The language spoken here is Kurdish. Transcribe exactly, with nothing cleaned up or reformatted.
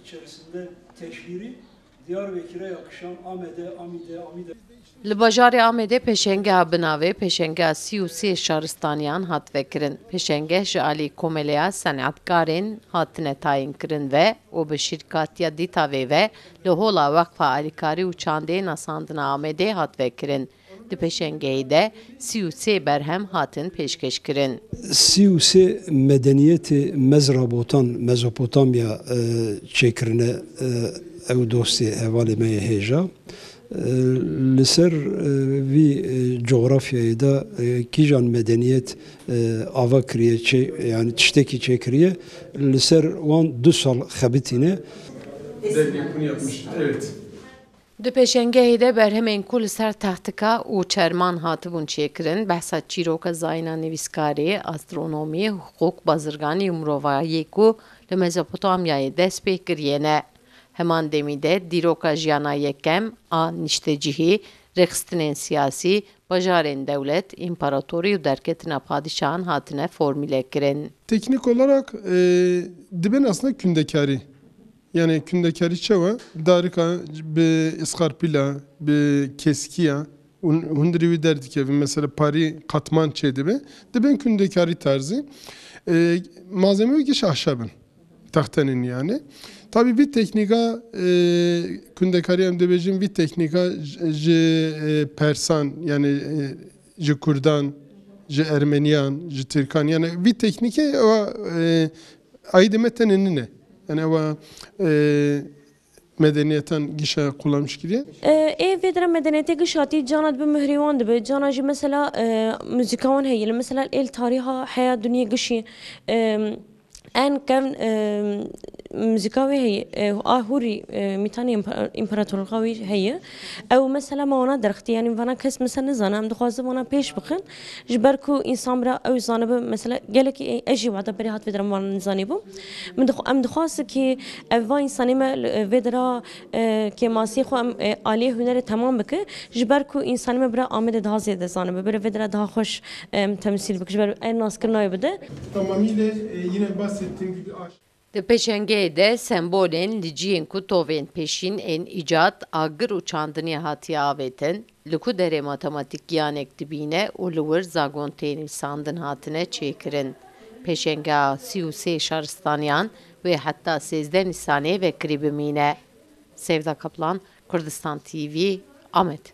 içerisinde teşhiri Diyarbekir'e yakışan Amed'e, Amid'e, Amid'e. Li bajarê Amedê pêşengeha bi navê Pêşengeha sî û sê Şaristaniyan hat vekirin. Pêşengeh ji alî Komeleya Senetkarên hatine tayînkirin ve û bi şîrkatiya Dîtavê ve li Hola Weqfa Alîkarî û Çandê Nasandina Amedê hat vekirin. Di pêşengehê de sî û sê berhem hatin pêşkêşkirin. Sî û sê medeniyetê Mezrabotan, Mezopotamya e, çêkirine e, ew dostê hevalê me yê hêja. E, Li ser e, vî e, coğrafyayê de e, kîjan medeniyet e, ava kiriye, çê, yani tiştekî çêkiriye, li ser wan du sal xebitîne. Dernek bunu yapmıştır. Evet. Di pêşengehê de berhemên ku li ser textika û çerman hatibûn çêkirin, behsa çîroka zayîna nivîskarî, astronomî, hiqûq, bazirganî û mirovahiyê ku li Mezopotamyayê dest pê kiriye ne. Heman demî de dîroka jiyana yekem a niştecihî, rêxistinên siyasî, bajarên dewlet, împaratorî û derketina padîşahan hatine formîlekirin. Teknik olarak e, dibên aslında kündekarî. Yani kündekarî çewa? Darika bi iskarpîla, bi keskiya, hûn- hundirî wî derdikevin. Mesela parî katman çêdibe. Dibên kündekarî tarzî. E, malzeme wî giş ahşab in. Textenên yani. Tabii vî teknîka e, kündekarî em dibêjin, vî teknîka ji- ji e, Persan, yani e, ji Kurdan, ji Ermeniyan, ji Tirkan, yani vî teknîkê ewa e, aîdê me tenê nîne. Yani ewa e, medeniyetan gişa kullanmış kiriye. E, Ê vê dira medeniyetê giş hatî, cana dibe mihrê wan dibe, cana jî mesela e, muzîka wan heye. Li mesela êl tariha heya dinyê gişî e, en kevn e, muzîka wê heye, e, a hûrî e, mîtanê împa- împaratorluka wî heye. Ew mesela me wana derxtî, yanî vana kes mesela nizane, em dixwazin wana pêş bixin. Ji ber ku însan bira ew zanibe, mesela gelekî ez jî wada berê hat vê dira wan nizanîbû. Min dixw- em dixwazin ki ev va însanê me li- vê dira e, kêmasiyê xwe em e, aliyê hunerê temam bike. Ji ber ku însanê me bira Amedê daha zêde zanibe, bira vê dira daha xweş em temsîl bike. Ji ber ev naskirina wê bide. Tamamıyla e, yine bahsettiğim gibi aş- Di pêşengehê de sembolên li cihên ku tovên pêşîn ên îcat, agir û çandinê hatiye avêtin, li ku derê matematîkgiyanek dibîne û li wir zagon tê nivîsandin hatine çêkirin. Pêşengeha sî û sê şaristaniyan wê heta sêzdeh Nîsanê vekirî bimîne. Sevda Kaplan, Kurdistan T V, Amed.